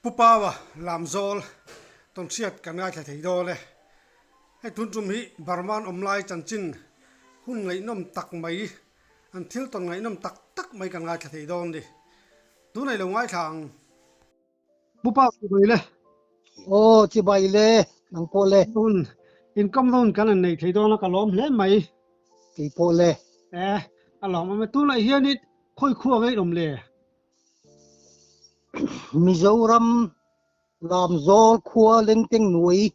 Pu Paua Lamzawl tawnhriat kan ngaithla thei dawn e. Hei tun tum hi Burma an awm lai chanchin hun ngaihnawm tak mai, an thil tawn ngaihnawm tak tak mai kan ngaithla thei dawn ni. Tunah i lo ngaithla ang. Pu Pau chibai le. Aw chibai le, nang pawh le. Hun income loan kan han nei thei dawn a ka lawm hle mai. Kei pawh le. Eh, a lawm awm e. Tunah hianin khawi khua ngei awm le? Mizoram Lamzawl khua Lengteng Nuai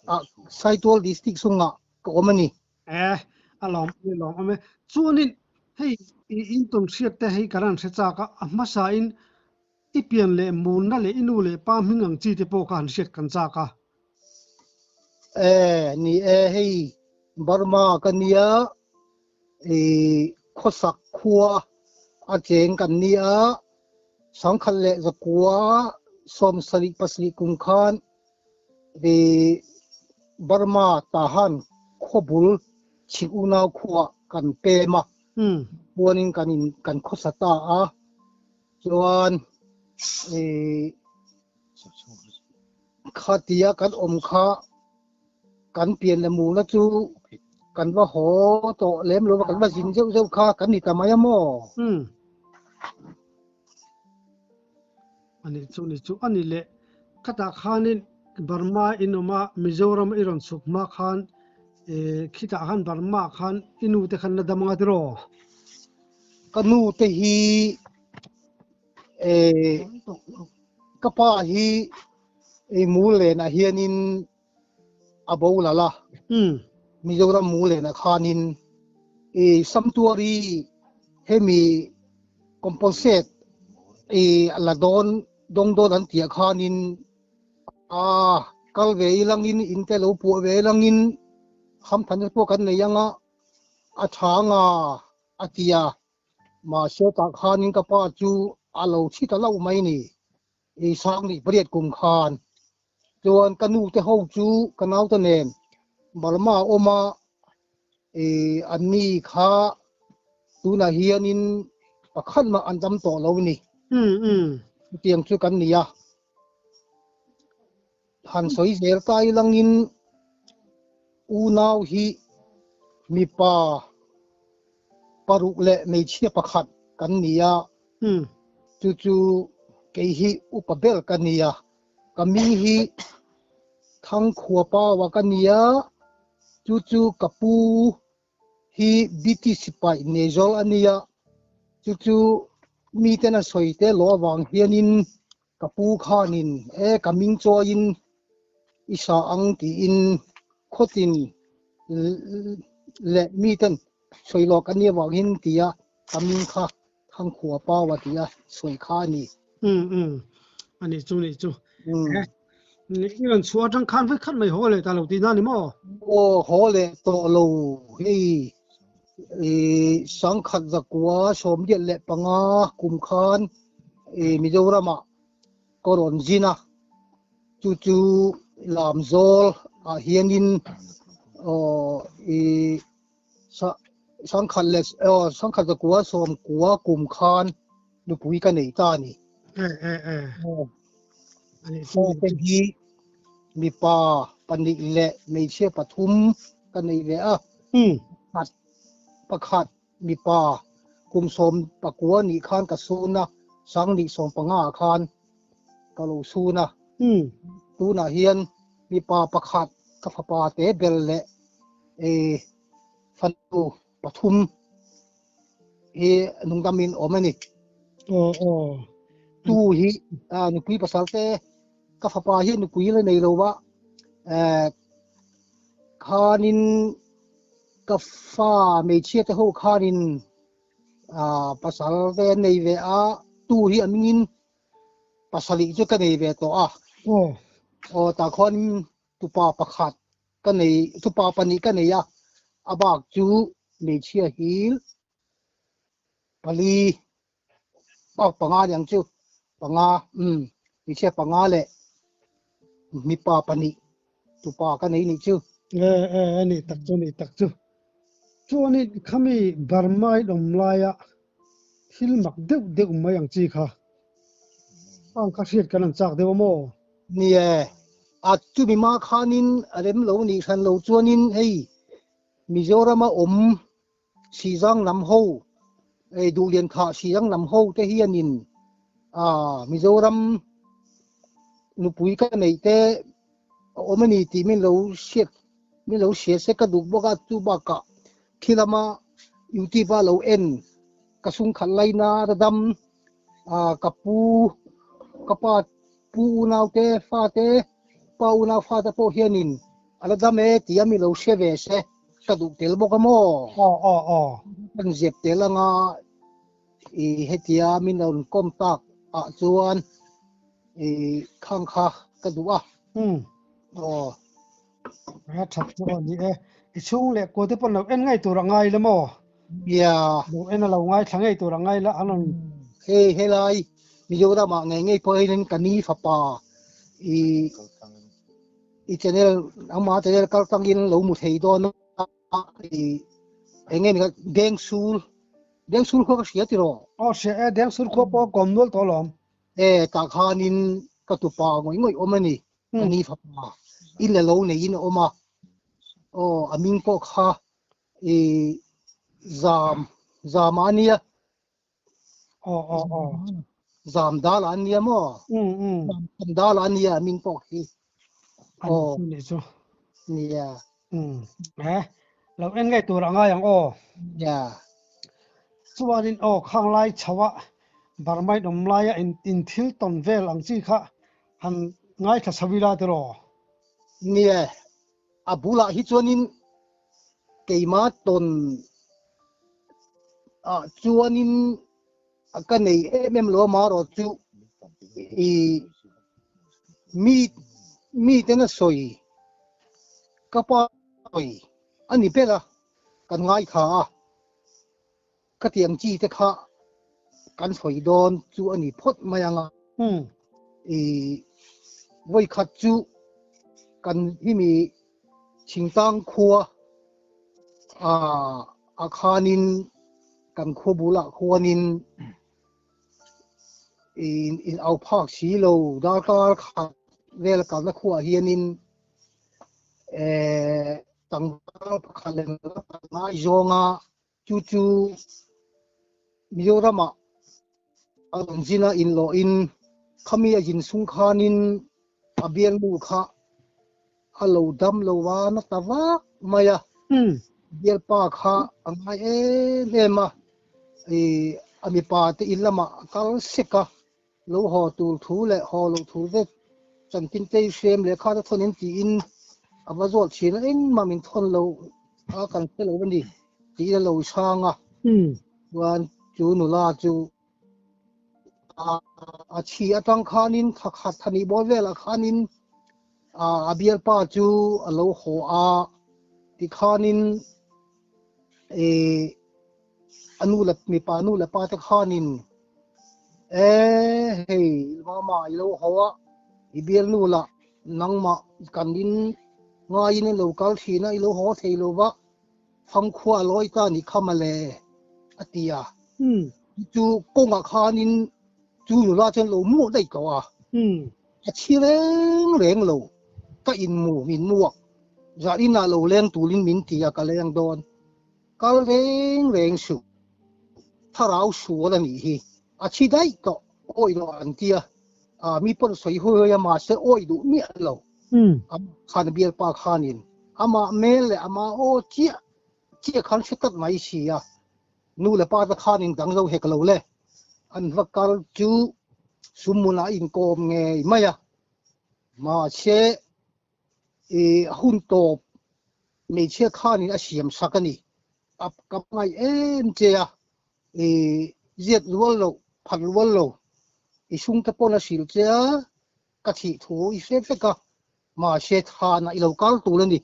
ah Saitual District chungah ka awm a ni. Eh, a lawm awm e, lawm awm e. Chuanin hei i in tawn hriat te hei kan han hre chak a, a hmasa in i pian leh munna leh i nu leh pa hming ang chi te pawh kha han hriat kan chak a. Eh, ni e, hei Burma ka nia, i khawsak khua a cheng kan nia, sangkhat leh zakua 77 kum khan i Burma Tahan khawbul chhim unau khuah kan pem a, chuanin kan in kan khawsa ta a, chuan i khatia kan awm kha kan pian leh muhna chu kan va haw tawh lem lo va, kan va zin zeuh zeuh kha kan ni ta mai a maw? Ani chu ni chu ani leh khatah khanin Burma in awm a, Mizoram i rawn chhuk hma khan khitah khan Burma ah khan i nu te khan la dam anga tiraw? Ka nu te hi ka pa hi mul lenah hianin a boral a, Mizoram mu lenah khanin i Samtuari hemi compensate i la dawn dawng dawn an tih ah khanin a kal ve ilangin in te lo puah ve ilangin hamthan te pawh kan nei anga a tha anga a ti a, mahse tah khanin ka pa chu a lo thi ta lo mai ni. I sang nih pariat kum khan chuan ka nu te ho chu ka naute nen Burma a awm a, i anni kha tunah hianin pakhat mah an dam tawh lo ni. Chutiang chu kan ni a. Han sawi zel ta ilangin unau hi mipa paruk leh hmeichhia pakhat kan ni a. Chu chu kei hi upa ber ka ni a, ka ming hi Thangkhuapaua ka ni a, chu chu ka pu hi British sipai Major a ni a, chu chu miten a sawi te lo avang hianin ka pu khanin e ka ming chawiin i sa ang tiin khawtin leh miten sawi lawk a nih avangin tia ka ming kha Thangkhua Paua tia sawi kha a ni. Um um a nih chu nih chu. I rawn chhuah atang khan vek khat mai haw leh ta lo tihna a ni maw? Aw haw leh tawh lo hei i sangkhat zakua 75 kum khan i Mizoramah ka rawn zin a, chu chu Lamzawl ah hianin aw i Sangkhat leh aw sangkhat zakua 90 kum khan nupui ka nei ta a ni. Eh eh eh. Ani chu hi mipa pahnih leh hmeichhia pathum ka nei ve a. Pakhat mipa kum 19 nih khan ka sun a, sang nih 15 ah khan ka lo sun a. Tunah hian mipa pakhat ka fapa te ber leh fanu pathum hi nungdamin awm a ni. Aw aw. Tu hi nupui pasal te ka fapa hi nupui la nei lo va khanin ka fa hmeichhia te ho khanin pasal te an nei ve a tu hi a mingin pasarih chu ka nei ve tawh a. Aw. Aw tah khuan tupa pakhat ka nei tupa pahnih ka nei a a bak chu hmeichhia hil pali bak panga ni ang chu panga um hmeichhia panga leh mipa pahnih tupa ka nei nih chu. E e ani tak chu ni tak chu. Chuanin khami Burma in awm laia thil mak deuh deuh mai ang chi kha. Ang kha hriat kan an chak deuh a maw? Ni e, a chumi hma khanin a rem lo nih hran lo chuanin hei Mizorama awm Sihzang lam ho, hei Duhlian thah Sihzang lam ho te hianin Mizoram nupui ka neih te a awm a ni tih min lo hriat min lo hria se ka duh bawk a, chu bakah khi lama YouTube a lo en ka sungkhat laina radam ka pu ka pa pu unau te fa te pa unau fa te pawh hianin a la dam e tih a mi lo hre ve se ka duh tel bawk a maw? Aw aw aw. Kan zep tel anga i hetia min rawn kawm tak ah chuan i khang kha ka duh a. Umm. Aw. A that chu a ni e. I chhung leh kual te pawn lo en ngei tur a ngai la maw? Ia. Lo en a lo ngaithla ngei tur a ngai la an rawn. Hei helai Mizoram ah ngei ngei pawh hian ka ni fapa i i channel nangmah channel kal tangin lo mu thei dawn a i eng nge ni kha Dengsul Dengsul khua ka hria tiraw? Aw hria e Dengsul khua pawh a kawm nual tawh alawm. E tah khanin ka tupa ngawih ngawih awm a ni. Ka ni fapa in la lo neiin a awm a, aw a hming pawh kha i zam zam a nia. Aw aw aw. Zam dal a nia maw? Um um. Zam dal a nia a hming pawh khi. Aw. Ni chu. Nia. Um. Eh lo en ngei tur a ngai ang aw. Nia. Chuanin aw khang lai chho a Burma in awm laia in in thil tawn vel ang chi kha Han ngaithla chho ila tiraw? Nia, a bulah hi chuanin keima tawn ah chuanin ka nei em em lo a marawh chu i mi mi ten a sawi ka pa sawi a ni ber a kan ngaithla a. Ka tiang chi te kha kan sawi dawn chu a ni phawt mai ang a. I vawi khat chu kan himi Chhingtang khua ah khanin kan khua bulah khuanin in au phak si lo darkar khat vel kalna khuaah hianin tlangval pakhat leh nula pakhat ngaizawnga Chu chu Mizoramah a rawn zin a inlawhin khami a zin sung khanin a bialnu kha a lo dam lo a na ta vak mai a. Bialpa kha a ngai em em a, ih a mipa te in lamah a kal sek a, lo haw tur thu leh haw loh thu te chanchin te i hrem leh kha te thawn in tiin a va zawt thin a, engmah min thawn lo a kan hre lo a ni tiin a lo chhang a. Chuan chu nula chu a chhi atang khanin thla khat thla hnih bawr velah khanin a bialpa chu a lo haw a, tikhanin ih A nu leh mipa nu leh pa te khanin e hei mama i lo haw a, i bialnu lah nangmah kan in ngaiin i lo kal thin a, i lo haw thei lo va, famkhua a lawi ta nih kha mawle a ti a. Chu kawngah khanin chu nula chuan lo muak daih tawh a, a chhi reng reng lo, ka inmu min muak, zaninah lo leng tulin min ti a, ka leng dawn. Kal reng reng suh, thlarau sual a nih hi. A thi daih tawh, awih loh an ti a, mi pawn sawi hawi hawi a, mahse awih duh miah lo. Amah khan a bialpa khanin amah hmel leh amah aw chiah chiah khan hre tak mai si a, nu leh pa te khanin dang zo hek lo le. An va kal chu sumhmunah a inkawm ngei mai a, mahse I hun tawp hmeichhia khanin a siam sak a ni. A ka hmangaih em che a, i ziat rual lo, phat rual lo, i chhungte pawn a hrilh che a, ka thih thu i hre vek a, mahse thanah i lo kal tur a ni.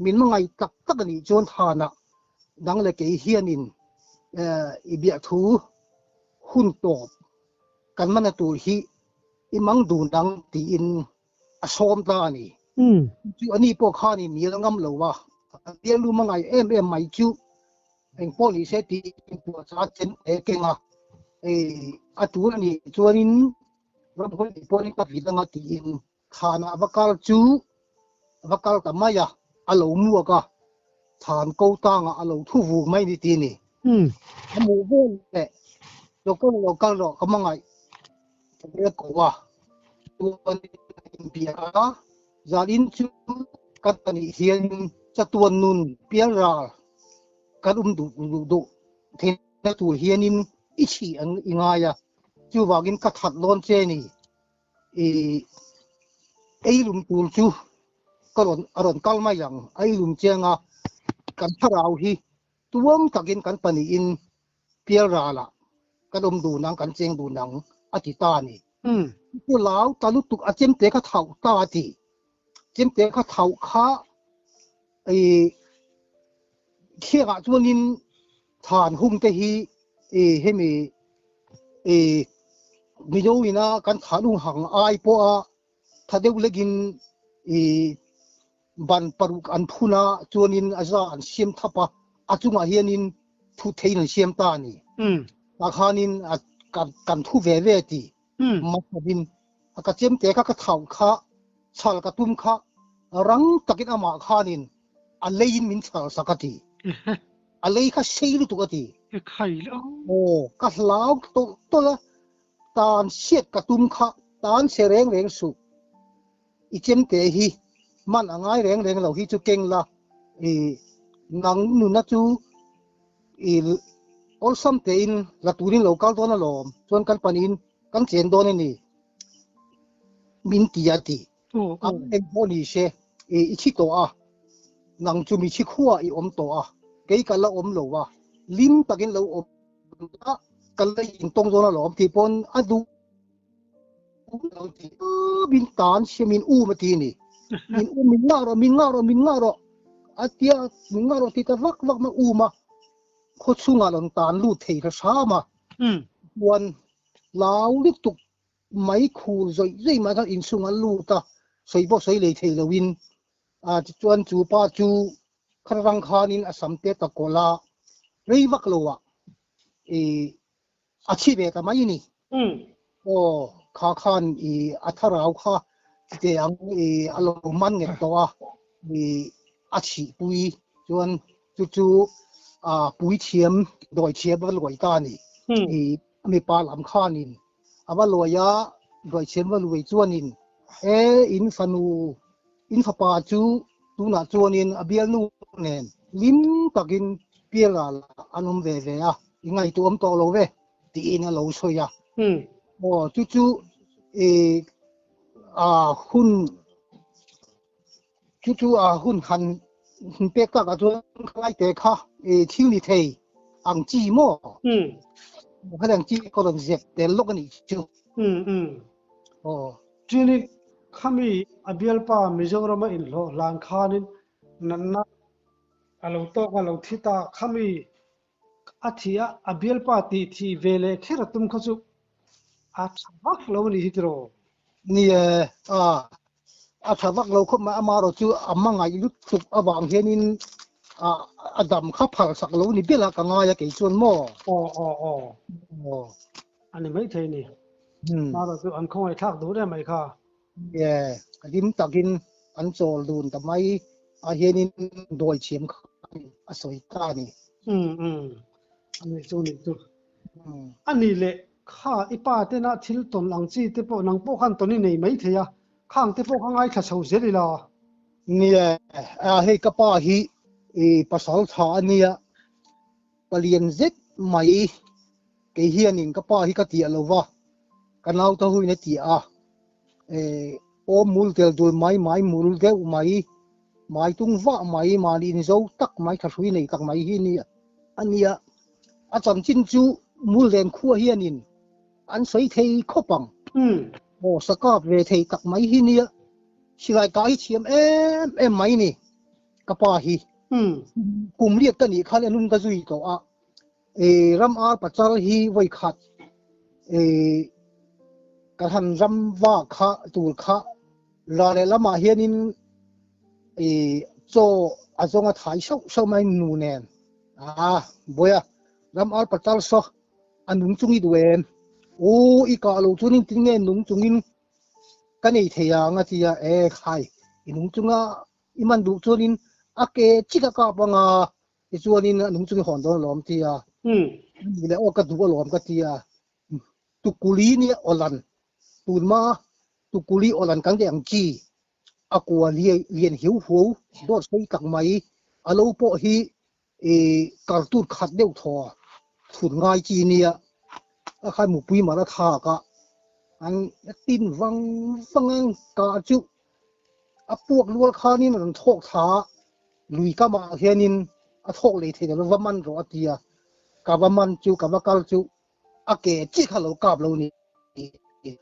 Min hmangaih tak tak a nih chuan thanah dang leh kei hianin i biahthu hun tawp kan hmana tur hi i mang dun ang tiin a sawm ta a ni. Chu ani pawh khanin nil ngam lo a, a bialnu hmangaih em em mai chu engpawh ni se tiin puahchah a chen e keng a, a tul a nih chuanin Ramhuai nih pawhin ka vit anga tiin thlanah va kal chu va kal ta mai a, a lo muak a, thlan ko tangah a lo thu vur mai ni ti ni. A hmuh vel leh lo kal lo kal rawh ka hmangaih ka bel ko a, chuan inbia a, zan in chu kan pahnih hian chatuan nun pialral kan um duh duh duh theihna tur hianin i chhih ang i ngai a. Chuvangin ka that dawn che ni. I ei lum tur chu ka rawn a rawn kal mai ang. A ei lum chiang a, kan thlarau hi tuam takin kan pahnihin pialralah kan awm dun ang, kan cheng dun ang a ti ta a ni. Chu lau ta lutuk a chemte kha thauh ta a ti. Chemte kha thauh kha i Khiangah chuanin than hung te hi i hemi i Mizo ina kan than hung hang ai pawha tha deuh lekin i ban paruk an phun a chuanin a za an siam thap a, a chungah hianin thu theiin an siam ta a ni. Tah khanin a kan thu ve ve ti Mahsabin a ka chemte kha ka thauh kha chhal ka tum kha rang takin amah khanin a leiin min chhal sak a ti. A lei kha sei lutuk a ti. Aw, ka hlau tawlh tawlh a, tan hriat ka tum kha tan che reng reng suh. I chemte hi hman a ngai reng reng lo hi chu keng la, i nang nuna chu i awlsam tein la turin lo kal dawn alawm, chuan kan panin kan chen dawn a ni min ti a ti. A eng pawh ni se, i thi tawh a, nang chu mi thi khuaah i awm tawh a, kei ka la awm lo a, lim takin lo awm a, ka la intawng dawn alawm tih pawn a duh. Lo ti min tan sia min um a ti ni. Min um min ngah rawh min ngah rawh min ngah rawh a tia min ngah rawh ti ta vak vak mai um a khaw chhungah rawn tan lut thei hla hram a. Chuan lau lutuk mai khur zawih zawih mai khan inchhung a lut a sawi pawh sawi lei thei loin a tichuan chu pa chu kharang khanin a sam te ta kawlh a rei vak lo ah i A thi ve ta mai ni. Aw, kha khan i a thlarau kha tite ang i a lo man nghet tawh a, i a chhihpui chuan chu chu a puithiam dawithiam a va luai ta a ni. I a mipa lam khanin a va luai a, dawithiam va luai chuanin he in fanu in fapa chu tunah chuanin a bialnu nen hlim takin pialral an awm ve ve a, i ngaihtuah awm tawh lo ve tiin a lo sawi a. Aw chu chu i a hun chu chu a hun han pek takah chuan khalai te kha i thil ni thei ang chi maw? Hetiang chi ka rawn zep tel lawk a nih chu. Aw. Chini khami a bialpa Mizorama inhlawh hlan khanin natna a lo tawk a lo thi ta. Khami a thi a, a bialpa tih thih ve leh kher a tum kha chu a tha vak lo a nih hi tiraw? Ni e, a a tha vak lo khawp mai. Amaherawh chu a hmangaih lutuk avang hianin a a dam kha phal sak lo ni ber a ka ngai a kei chuan maw? Aw aw aw. Aw. A ni maithei ni. Mara chu an khawngaih thlak duh reng mai kha. Ye, hlim takin an chawl dun ta mai a hianin dawi thiam kha a sawi ta a ni. Um um, a ni chu ni chu. A ni leh kha i pa tena thil tawn ang chi te pawh nang pawh khan tawn i nei mai thei a, khang te pawh kha ngaithla chho zel ila. Nia, a hei ka pa hi i pasal tha a nia, palian zet mai Kei hianin ka pa hi ka tiah lo va, ka nauta huin a tiah a, aw mul tel dul mai mai mul deuh mai, mai tung vah mai, mahni inzo tak mai, thahrui nei tak mai hi ni a nia. A chanchin chu mul len khua hianin an sawi thei khawp ang. Aw sakap ve thei tak mai hi nia, silai kah hi thiam em em mai ni ka pa hi. Kum riat ka nih khan a nun ka zui tawh a. I ram ar pachal hi vawi khat i kan han ram va kha tur kha la leh lamah hianin i chaw a zawnga thai sauh sauh mai nu nen a buai a ram ar pachal saw a nung chung i duh em? Aw i kah lo chuan in tinge nung chungin ka nei thei ang a ti a, e khai i nung chunga i man duh chuanin a ke chik a kap anga tichuanin a nung chung i hawn dawn alawm ti a, ni leh aw ka duh alawm ka ti a, tukuli nia awlan tunma tukuli awlan kan tih ang chi a kua lian hiu huau dawt sawi tak mai a lo pawh hi kartut khat deuh thaw thut ngai chi nia a khan mupui mar a thlak a an tin vang vang ang ka chu a puak lual khanin a rawn thawk thla a lui kamah hianin a thawk lei thei lo va man rawh a ti a ka va man chu ka va kal chu a ke chiah kha lo kap lo ni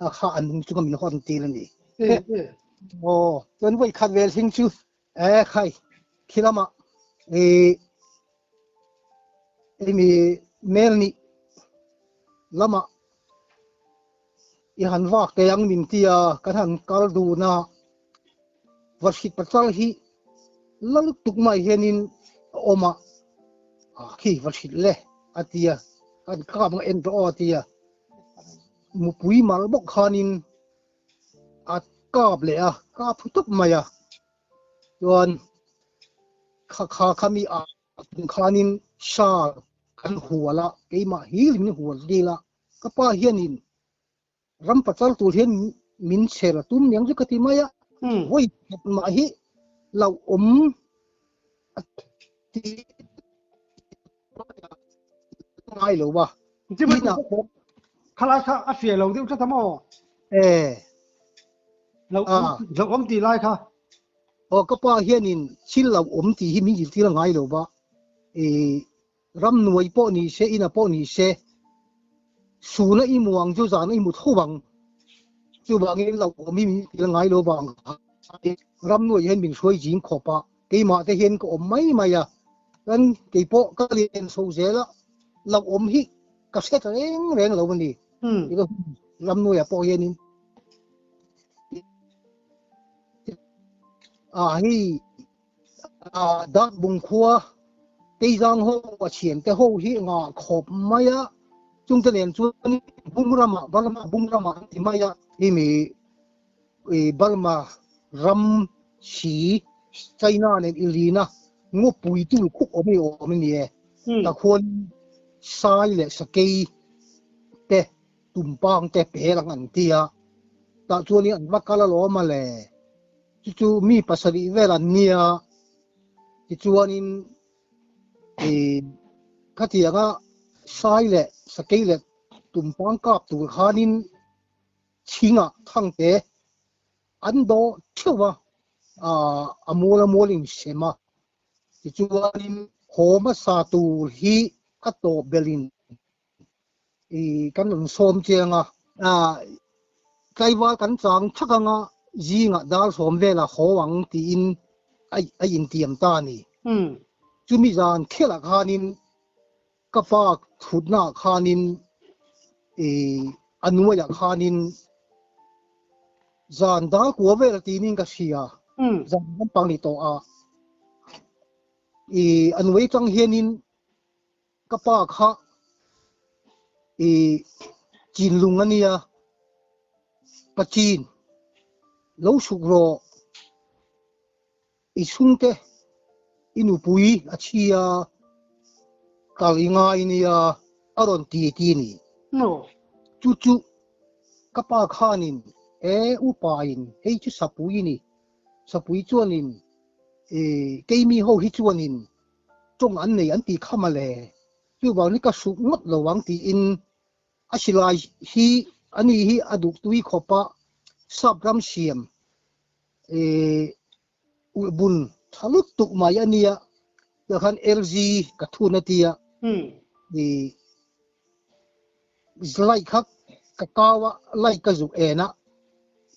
a kha an nung chunga min hawn tir a ni. Aw chuan vawi khat vel hling chu e khai khi lamah i emi mel ni lamah i han vak te ang min tia kan han kal dun a Vahrit pasal hi la lutuk mai hianin a awm a, a khi Vahrit le a ti a, kan kap nga en tawh aw a ti a, mupui mal bawk khanin a kap leh a, kap thu tawp mai a, chuan kha kha khami a tum khanin shawl kan hual a, keimah hil min hual dil a, ka pa hianin Ram pachal tur hian min chher a tum niang chu ka ti mai a, vawi khat mah hi hlauhawm a ti ngai lo va. Inah khalai kha a fiah lo deuh tlat a maw? E. Hlauhawm tih lai kha. Aw ka pa hianin thil hlauhawm tih hi min zirtir a ngai lo va, i Ram nuai pawh ni se, ina pawh ni se, suna i mu ang chu zana i mu tho ang. Chuvangin hlauhawm hi min til ngai lo vang ram nuai hian min hruai zing khawp a, keimah te hian ka awm mai mai a, chuan keipawh ka lian chho zel a, hlauhawm hi ka hre ta reng reng lo a ni. Ram nuaiah pawh hianin a hei Dak bung khua Keizang ho a thian te ho hi ngah khawp mai a, chungte nen chuan Bumrama Burma Bumrama an ti mai a, hemi Burma ram si China nen i lina ngawpui tul khup awm hi awm a ni e. Tah khuan Sai leh Sakei te Tumpang te pel ang an ti a, tah chuan an va kal alawm a le. Chu chu mi pasarih vel an nia, tichuanin ih khatianga sai leh sakei leh tumpang kap tur khanin chhingah thangte an dawh theuh a, ah a mual a mual in sem a, tichuanin haw hmasa tur hi a tawp belhin i kan rawn sawm chiang a, tlaival kan chang thak anga zingah dar sawm velah haw ang tiin a intiam ta a ni. Chumi zan khelah khanin ka pa thutnaah khanin i a nuaiah khanin zan dar kua vel tinin ka hria, zan lampang ni tawh a, i a nuai tang hianin Ka pa kha i chinlung a nia, pa chin lo suk rawh, i chhungte i nupui a chhi a, kal i ngai nia a rawn ti ti ni. Chu chu ka pa khanin e upa in hei chu sapui ni, sapui chuanin i keimi ho hi chuanin tawng an nei an tih kha mawle, chuvang ni ka hruk ngawt lo ang tiin a silai hi ani hi a duh tui khawp a, sap ram siam eh ulhbun tha lutuk mai a nia, tah khan LG ka thun a tia, eh light kha ka kau a, light ka zuk en a,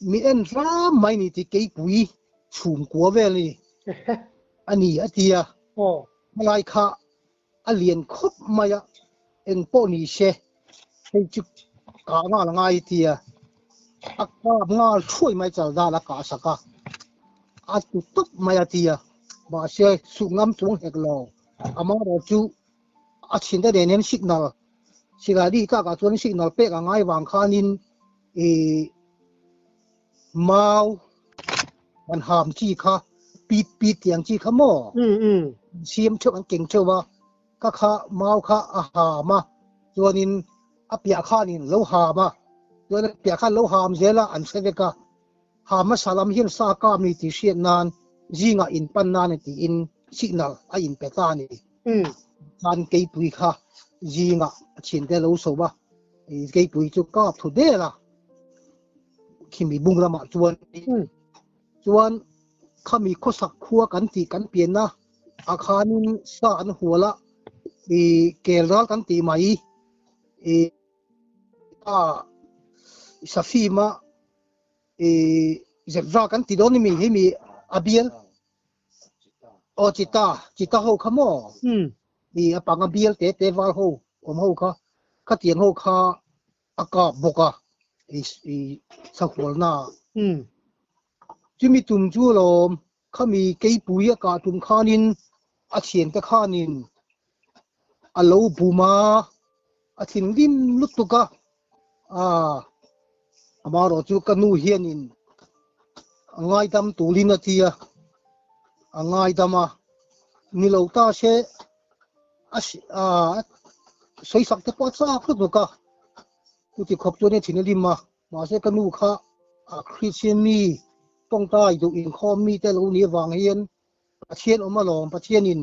mi en hram mai ni tih keipui chhum kua vel a ni a ni a ti a, hmalai kha a lian khawp mai a, eng pawh ni se hei chu kah nghal a ngai a ti a, a kap nghal thuai mai chal dal a kah sak a, a tu tawp mai a ti a, mahse suh ngam chuang hek lo, amaherawhchu a chhinte nen hian signal. Silai ri tlakah chuan signal pek a ngai vang khanin ih mau an ham chi kha pit pit tih ang chi kha maw siam theuh an keng theuh a, ka kha mau kha a ham a, chuanin a piah khanin lo ham a, chuan a piah khan lo ham zel a an hre vek a, ha hmasa lam hian sa ka mi tih hriat nan zingah in pan nan a tiin signal a in pe ta a ni. Khan keipui kha zingah a thiante a lo so a, keipui chu kap thu der a, khimi bung lamah chuan chuan khami khawsak khua kan tih kan pianna ah khanin sa an hual a, ih kel ral kan tih mai ih a safim a ih zebra kan ti dawn ni hemi a bial aw chita chita ho kha maw ih a panga bial te te val ho awm ho kha khatiang ho kha a kap bawk a ih sahualna chumi tum chu alawm khami keipui a kah tum khanin a thiante khanin a lo bum a a thinrim lutuk a ah amaherawh chu ka nu hianin a ngaidam turin a ti a a ngaidam a ni lo ta se a ah sawisak te pawh a chak lutuk a chuti khawp chuan a thin a rim a mahse ka nu kha a Christian mi tawngtai duh inkhawm mi te lo nih avang hian Pathian awm alawm, Pathianin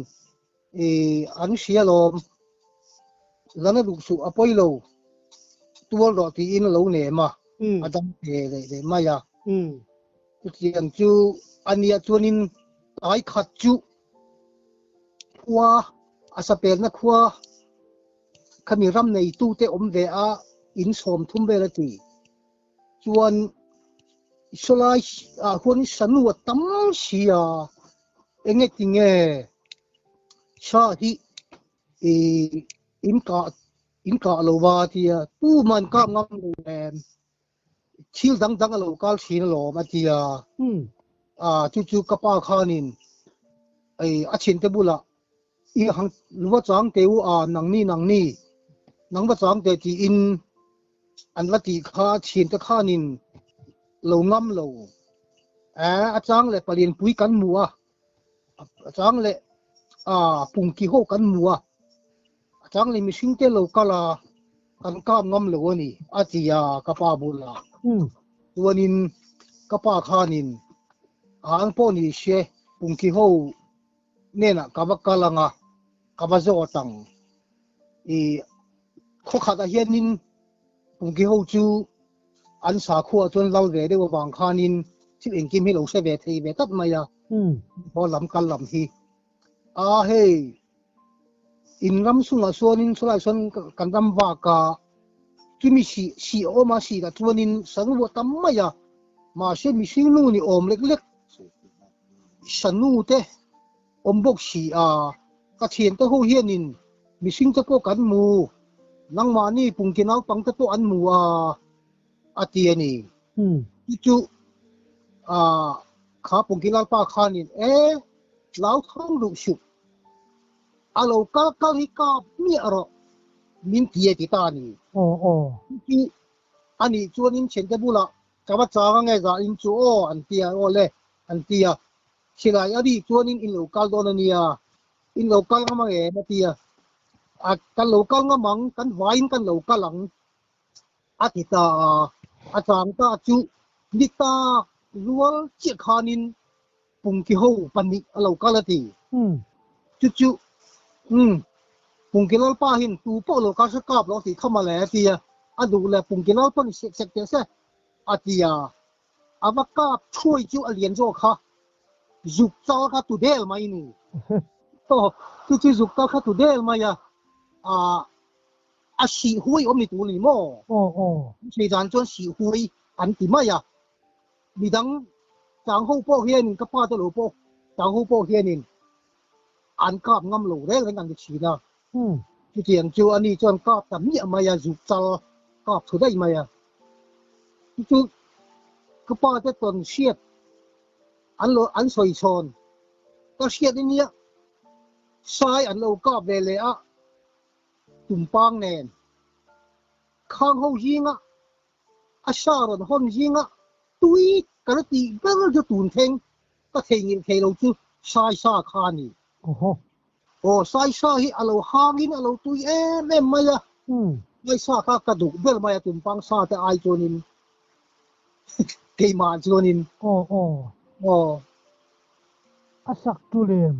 ih an hria alawm, lana duh suh a pawi lo, tual rawh tiin a lo nem a, a dam ve leh leh mai a. Chutiang chu a nia chuanin tlai khat chu khua a sapelna khua khami ram neitute awm ve a in 30 vel a ti. Chuan sawlai ah huan sanu a tam si a, enge tinge sa hi ih in kah in kah lo va tia tuman kap ngam lo em thil dang dang a lo kal thin alawm a tia ah chu chu ka pa khanin ei a thiante bulah i hang luva chang teh u a nangni nangni nang va chang teh tiin An va tih kha thiante khanin lo ngam lo. A a chang leh palianpui kan hmu a, a chang leh a pungki ho kan hmu a, a chang leh mihringte lo kal a, kan kap ngam lo a ni a ti a ka pa bulah. Chuanin ka pa khanin a ang pawh ni se pungki ho hnenah ka va kal ang a, ka va zawt ang. I khawkhatah hianin Pungki ho chu an sakhuaah chuan lal ve deuh avang khanin thil engkim hi lo hre ve thei ve tlat mai a, haw lam kal lam hi. A hei, in ram chungah chuanin chulaiah chuan kan ram vak a, chumi sih sih a awm a, sihah chuanin saruah tam mai a, mahse mihring nu ni awm lek lek sanu te awm bawk si a, ka thiante ho hianin mihring te pawh kan hmu, nangmahni pungki naupang te pawh an hmu a, a ti a ni. Chu chu kha pungki lalpa khanin e, lau thawng duh suh, a lo kal kal hi kap miah rawh min ti a ti ta a ni. Chu chu a nih chuanin thiante bulah ka va chang ange zah in chu aw an ti a, aw le an ti a. Silai a ri chuanin in lo kal dawn a nia, in lo kal ngam ang em a ti a, a kan lo kal ngam ang, kan vaiin kan lo kal ang a ti ta a, a chang ta chu ni tak rual chiah khanin Pungki ho pahnih a lo kal a ti. Chu chu umm Pungki Lalpa hian tu pawh lo kal se kap lo tih kha mawle a ti a, a duh leh Pungki Lalpa ni sek sek teh se a ti a. A va kap thuai chu a lian zawk kha zuk chal kha tu del mai ni. Aw chu chu zuk chal kha tu del mai a, ah a sih huai awm ni tur ni maw? Aw aw. Chei dan chuan sih huai an ti mai a, midang chang ho pawh hianin ka pa te lo pawh chang ho pawh hianin an kap ngam lo reng reng an ti thin a. Chutiang chu ani chuan kap ta miah mai a, zuk chal kap thu daih mai a. Chu chu ka pa te tawn hriat an lo an sawi chhawn ka hriat ania sai an lo kap ve leh a tumpang nen. Khang ho zinga a sa rawn hawn zinga tui ka la tih ber chu tun thleng ka theihnghilh thei lo chu Saisa kha a ni. Awhaw. Aw, Saisa hi a lo hangin a lo tui em em mai a. Saisa kha ka duh ber mai a tumpang sa te ai chuanin keimah chuanin. Aw aw. Aw. A sak tu lem.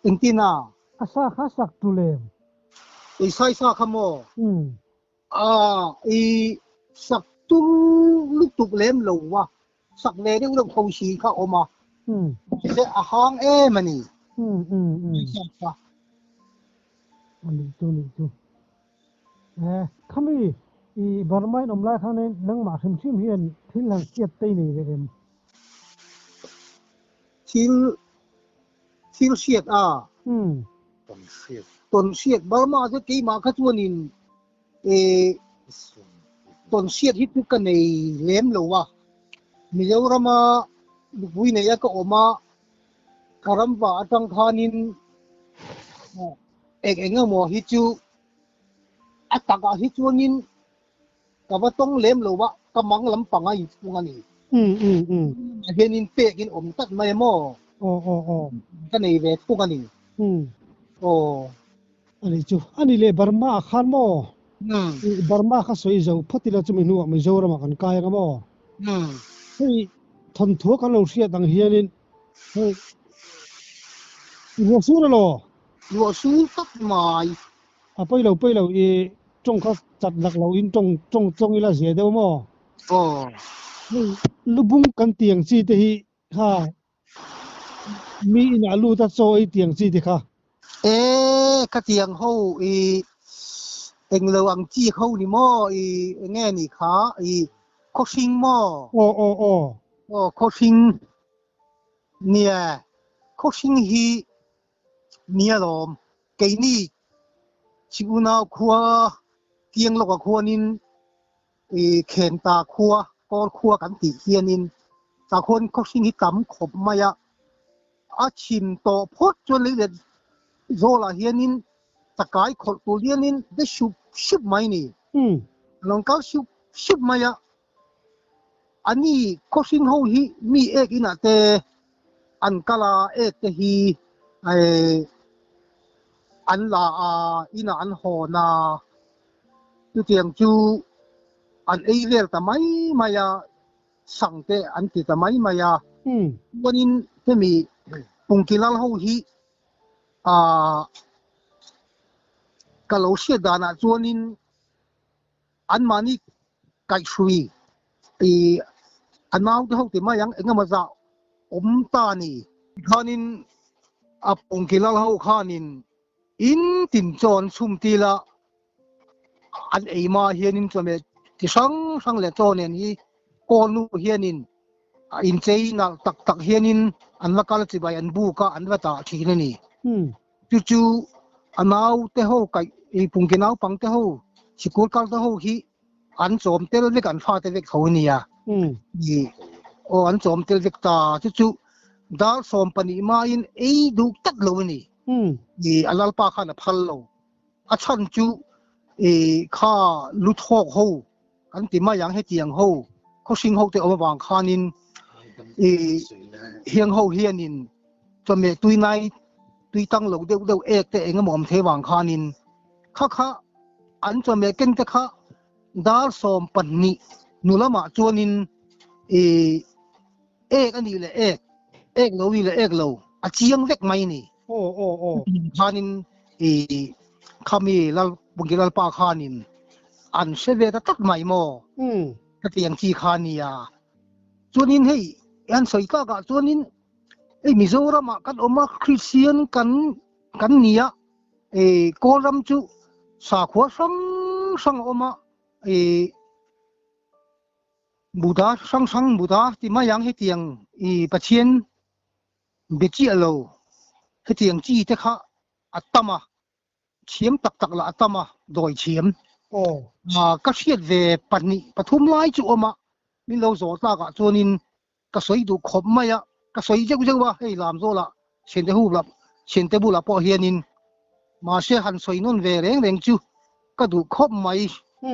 Engtin a? A sa kha a sak tu lem. I saisa kha maw? Aa, i sak tum lutuk lem lo va, sak ve deuh deuh tho si kha a awm a, mahse a hang em a ni. Saisa kha. A nih chu, nih chu. Eh, khami i Burma in awm lai khanin nangmah hrim hrim hian thil han hriat te i nei ve em? Thil thil hriat a. Tawn hriat. Tawn hriat Burma chu keimah kha chuanin eh tawn hriat hi chu ka nei lem lo a. Mizorama nupui neia ka awm a, ka ramva atang khanin eng eng emaw hi chu a takah hi chuanin Ka va tawng lem lo a, ka mang lampang a inchhung a ni. Tunah hianin pekin awm tlat mai a maw? Aw aw aw. Ka nei ve thung a ni. Aw. A ni chu. A ni leh Burma ah khan maw? Burma kha sawi zo phawt ila chumi hnuah Mizoram ah kan kai ang a maw? Hei thawnthu kan lo hriat ang hianin hei ruah sur elaw? Ruah sur tak mai. A pawi lo pawi lo i tawng kha chat lak lo in tawng tawng tawng ila zia deuh maw? Aw. Hei lubung kan ti ang chi te hi kha mi inah lut a chaw ei ti ang chi te kha. E ka ti ang ho i englo ang chi ho ni maw i enge ni kha i khawhring maw? Aw aw aw. Aw khawhring nia khawhring hi Nia lawm, keini Chhiunau khua kiang lawkah khuanin i Khenta khua, Kawl khua kan tih hianin tah khuan khawhring hi tam khawp mai a, a chim tawh phawt chuan lei let zawlah hianin chakai khawlh tur hianin de sup sup mai ni. A lo kal sup sup mai a, Ani khawhring ho hi mi ek inah te an kal a, ek te hi an la a, inah an hawn a, chutiang chu an ei vel ta mai mai a, sang te an ti ta mai mai a. Chuanin hemi Pungkilal ho hi ah ka lo hriat danah chuanin Anmahni kaihhrui i a naute ho ti mai ang engemaw zah awm ta a ni. Khanin a pawngki lal ho khanin in tin chaw an chhum til a, an ei hma hianin chawhmeh chi hrang hrang leh chaw nen hi kawl nu hianin a inchei nalh tak tak hianin an va kal chibai an buk a, an va tah thin a ni. Chu chu a naute ho kaih i pungki naupang te ho sikul kal te ho hi an chawm tel vek an fate vek tho ania i aw an chawm tel vek ta chu chu dar 12 maiin ei duh tak lo ani i a lalpa khan a phal lo a chhan chu i kha lu thawk ho kan ti mai ang hetiang ho khawhring ho te awm avang khanin i hiang ho hianin chawhmeh tui nai tui tang lo deuh deuh ek te eng emaw awm thei avang khanin kha kha an chawhmeh ken te kha dar 12 nu lamah chuanin i ek a nih leh ek ek lo ni leh ek lo a chiang vek mai ni aw aw aw khanin i khami lal bungki lalpa khanin an hre ve ta tak mai maw hetiang chi kha nia chuanin hei an sawi tlakah chuanin hei Mizoramah kan awm a Christian kan kan nia e Kawlram chu sakhua hrang hrang a awm a e Buddha hrang hrang Buddha ti mai ang hetiang i Pathian be chiah lo hetiang chi te kha a tam a, thiam tak tak lah a tam a, dawi thiam. Aw. Ka hriat ve pahnih pathum lai chu awm a, min lo zawh tlakah chuanin ka sawi duh khawp mai a, ka sawi zeuh zeuh a, hei lam zawlah thiante hu lah thiante bulah pawh hianin mahse han sawi nawn ve reng reng chu. ka duh khawp mai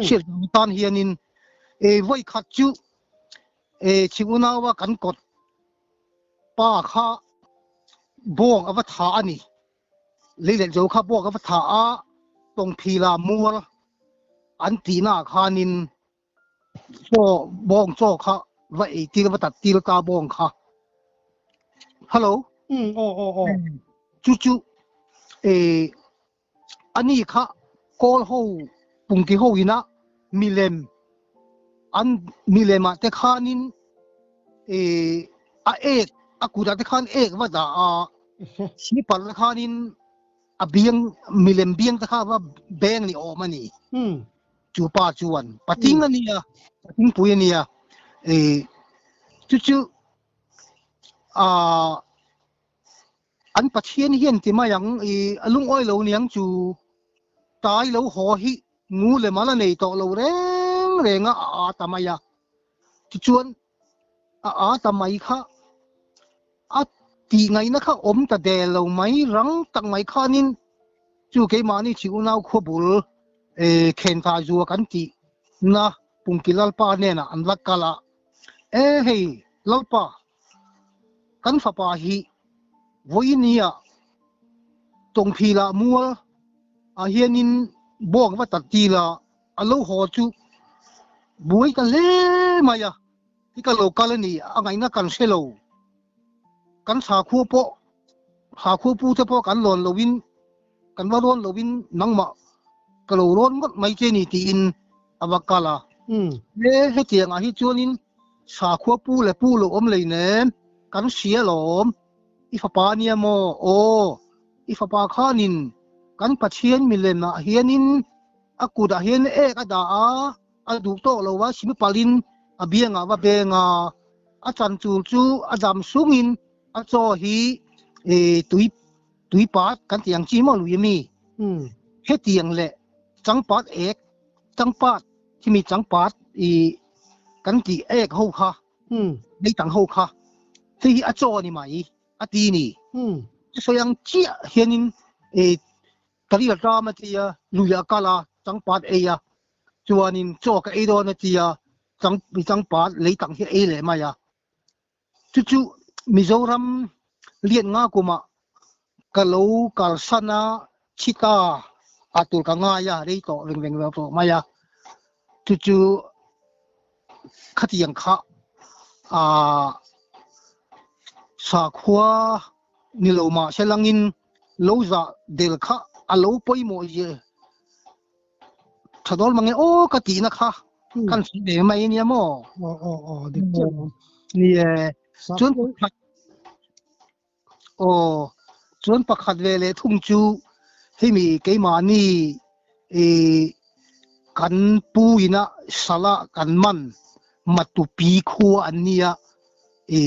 hriat tan hianin e vawi khat chu e chhim unaua kan kawt pa kha bawng a va tha a ni. Lei leh zo kha bawng a va tha a, tawngphila mual an tihnaah khanin chaw bawng chaw kha va ei tir va tat tir ta bawng kha. Hello. Um aw aw aw. Chu chu e ani kha kawl ho pungki ho ina milem an milem ah te khanin e a ek a kutah te khan ek va dah a slipper te khanin a biang milem biang te kha va beng ni awm a ni. Chu pa chuan pating a nia pating pui a nia e chu chu a an Pathian hian ti mai ang i a lungawi lo niang chu tai lo haw hi ngu lem a la nei tawh lo reng reng a a a ta mai a tichuan a a ta mai kha a tih ngaihna kha awm ta del lo mai rang tak mai khanin chu keimahni chi unau khua bul e khen tha zua kan tih na pungki lalpa hnenah an la kal a e hei lalpa kan fapa hi vawinia tawngphila mual ah hianin bawng va tat tila a lo haw chu buai ta hle mai a hi ka lo kal a ni a ngaihna kan hre lo kan sakhua pawh sakhua pu te pawh kan lawn loin kan va rawn loin nangmah ka lo rawn ngawt mai che ni tiin a va kal a he hetiangah hi chuanin sakhua pu leh pu lo awm lei nen kan hria lawm i fapa nia maw aw i fapa khanin kan Pathian milemah hianin a kutah hian ek a dah a a duh tawh lo a simi palin a biangah va beng a a chan chul chu a dam sungin a chaw hi e tui tui pat kan ti ang chi maw lui ami hetiang leh changpat ek changpat khimi changpat i kan ti ek ho kha nei tang ho kha hei hi a chaw ani mai a ti ni sawi ang chiah hianin e karil ram a tia lui a kal a changpat ei a chuanin chaw ka ei dawn a tia chang changpat lei tang hi ei leh mai a chu chu Mizoram lian nga kuma ka lo kalsana chita a tur ka ngai a rei tawh reng reng tawh mai a chu chu khatiang kha a sakhua ni lo mah se langin lo za del kha a lo pawimawh zia thadol mange aw ka tihna kha kan si ve mai ania maw aw aw aw dik chiah ni e chuan aw chuan pakhat ve leh thung chu hemi keimahni e kan pu ina sala kan man matupi khua an nia e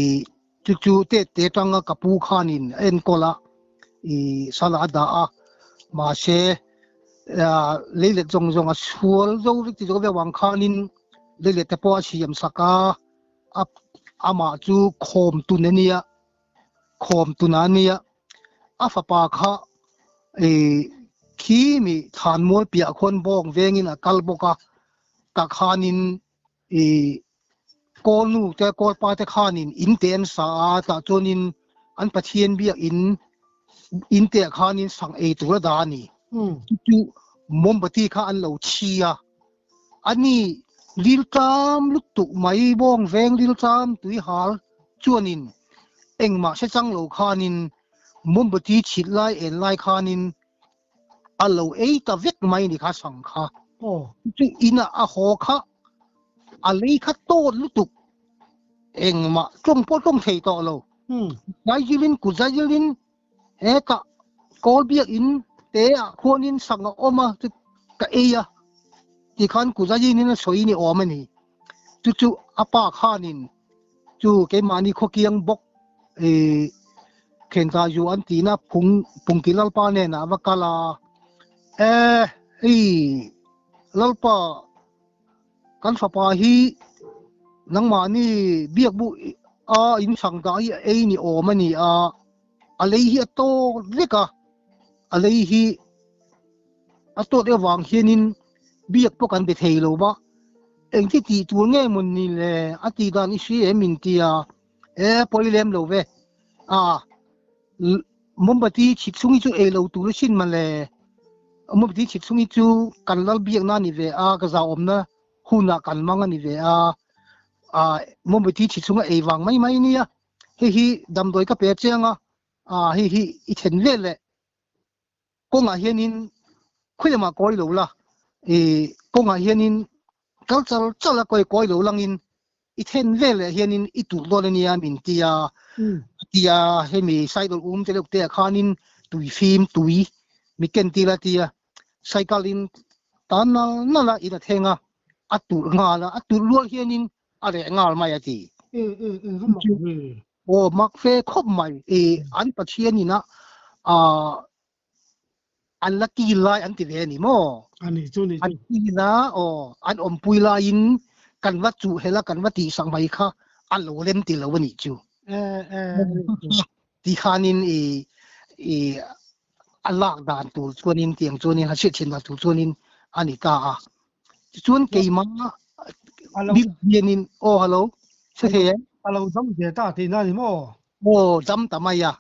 chu chu te te tanga ka pu khanin enkawl a i sala a dah a mahse leilet zawng zawng a sual zo vek ti zo ve wang khanin leilet te pawh a siam sak a amah chu khawm tun ania khawm tun ania a fapa kha e khi mi than mual piah khuan bawng vengin a kal bawk a ta khanin e kawl nu te kawl pa te khanin in te an sa a tah chuanin an Pathian biak in in te khanin sang ei tur a dah ani chu mombati kha an lo chhi a ani lil tlam lutuk mai bawng veng lil tlam tui hal chuanin engmah se chang lo khanin mombati chhit lai en lai khanin a lo ei ta vek mai ni kha sang kha chu ina a haw kha a lei kha tawt lutuk engmah tawng pawh tawng thei tawh lo zaizilin kut zaizilin heta kawl biak in te ah khuanin sang a awm a chu ka ei a tikhan kut zaizilin a sawi ni awm a ni chu chu a pa khanin chu keimahni khawkiang bawk e khen ta zu an tina phung phungki lalpa nen a va kal a e hei lalpa kan fapa hi nangmahni biak bu a in sang dah hi ei ni awm a ni a a lei hi a tawt vek a a lei hi a tawt awang hianin. Biak pawh kan be thei lo va, engti tih tur nge maw ni le a tih dan i hria em min ti a, e pawi lem lo ve, a mombati chhit chhung hi chu ei lo tur asin mawle, mombati chhit chhung hi chu kan lal biakna a ni ve a, ka zauhawmna hunah kan mang a ni ve a, a mombati chhit chhunga ei vang mai mai nia, hei hi damdawi ka pe chiang a, a hei hi i then vel leh. Kawngah hianin khawi lamah kawi lo la, ih kawngah hianin kal chal chal a kawi kawi lo langin i then veleh hianin i tur dawn ania min ti a, a ti a, hemi cycle um te deuh te ah khanin tui fim tui mi ken tir a ti a, cycle in tan nal nal a in a thleng a, a turh nghal a, a turh rual hianin a reh nghal mai a ti. Aw mak fe khawp mai i an Pathian ina ah an la kil lai an ti ve a ni maw? Ani chu ni chu. An kil a aw an awmpui laiin kan va chuh helh a kan va tihsak mai kha a lo lem ti lo a nih chu. Ti khanin i i a lak dan tur chuanin tiang chuanin a hriat thin dan tur chuanin a ni ta a. Tichuan keimah bik hianin aw hello hre thei em? A lo dam ve ta tihna a ni maw? Aw dam ta mai a,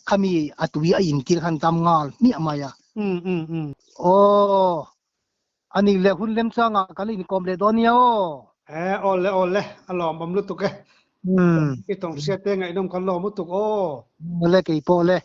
khami a tui a intir khan dam nghal hmiah mai a. Aw a nih leh hun lemchangah kan inkawm leh dawn nia aw. E aw le aw le a lawmawm lutuk e. I tawng hriat te ngaihnawm kan lawm lutuk aw. Aw le keipawh le.